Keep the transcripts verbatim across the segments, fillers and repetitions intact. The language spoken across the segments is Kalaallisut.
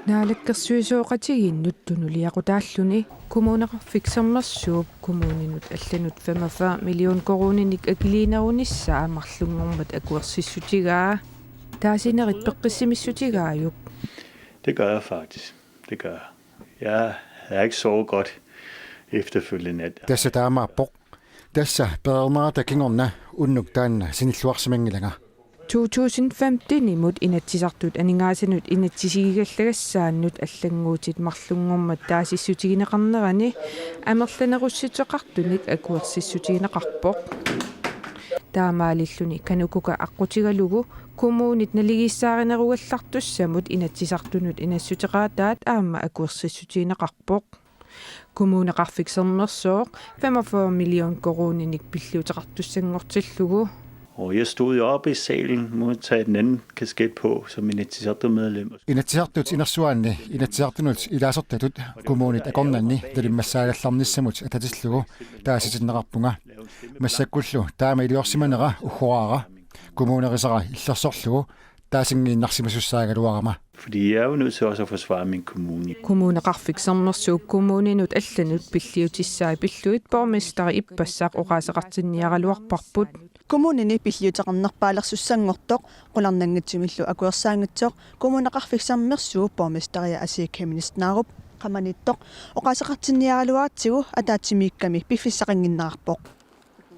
Naalakkersuisooqatigiinnut tunuliaqutaalluni Kommuneqarfik Sermersuup kommuninut allanut femogfyrre million koruuninik akiliinerunissaa marlunngormat akuersissutigaa. Taasinerit peqqissimissutigaarput. Det gør jeg faktisk. Det gør jeg. Jeg har ikke sovet godt efterfølgende nat. Tassa taamaappoq. Tassa peernaata kingorna unnuk taanna sinilluarsimanngilanga. To tusind femtenimut Inatsisartut aningaasanut inatsisigigallagassaannut allannguutit marlunngormat taasissutigineqarnerani amerlanerussutseqartunik akuersissutigineqarpoq. Taamaalilluni KANUKOKA aqqutigalugu kommunit naligiissaarinerugallartussamut Inatsisartunut inassuteqaataat aamma akuersissutigineqarpoq. Kommuneqarfik Sermersooq femogfyrre million koruuninik pilliuteqartussanngortillugu. Og jeg stod jo oppe i salen, nu tager jeg den anden kasket på, som Inatsisartut-medlem. Inatsisartut inersuaanni Inatsisartunut ilaasortatut kommunit akornanni talimmassaagallarnissamut atatillugu taasitinneqarpunga. Massakkullu taama iliorsimanera uggoraara. Kommunerisara illersorlugu taasinngiinnarsimasussaagaluarama. Fordi jeg er jo nødt til også at forsvare min kommune. Kommuneqarfik Sermersuup kommuninut allanut pilliutissai pillugit borgmesteri ippassaq oqaaseqartinniaraluarparput. Kommunini pilliuteqarnerpaalersussanngortoq qularnanngitsumillu akuersaanngitsoq Kommuneqarfik Sermersuup borgmesteria Asii Chemnitz Narup qamaniittoq oqaaseqartinniaraluaratsigu ataatsimiikkami piffissaqannginnerarpoq.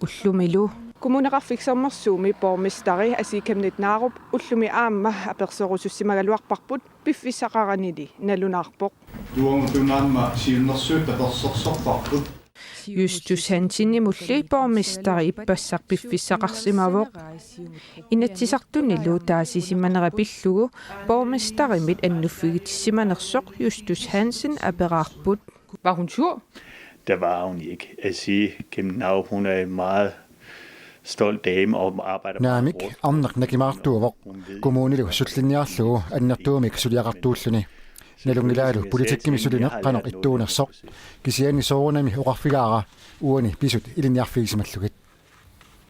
Ullumilu Kommuneqarfik Sermersuumi borgmesteri Asii Chemnitz Narup ullumi aamma apersorusussimagaluarparput piffissaqaranili nalunaarpoq. Tuamutunaamma siunnersuut tapersersorparput. Justus Hansenimulli borgmesteri ippassaq piffissaqarsimavoq. Inatsisartunilu taasisimanera pillugu borgmesterimit annuffigitissimanersoq Justus Hansen aperaarput. Var hun sur? Der var hun ikke. Asii Chemnitz Narup, hun er en meget stolt dame og arbejder meget Naamik arnaq nakimaartuuvoq. Kommunilu sullinniarlugu annertuumik suliaqartuulluni. Nalunngilaalu politikkimi sulineq qanoq ittuunersoq. Kisianni soorunami oqarfigaara uani pisut ilinniarfigisimallugit.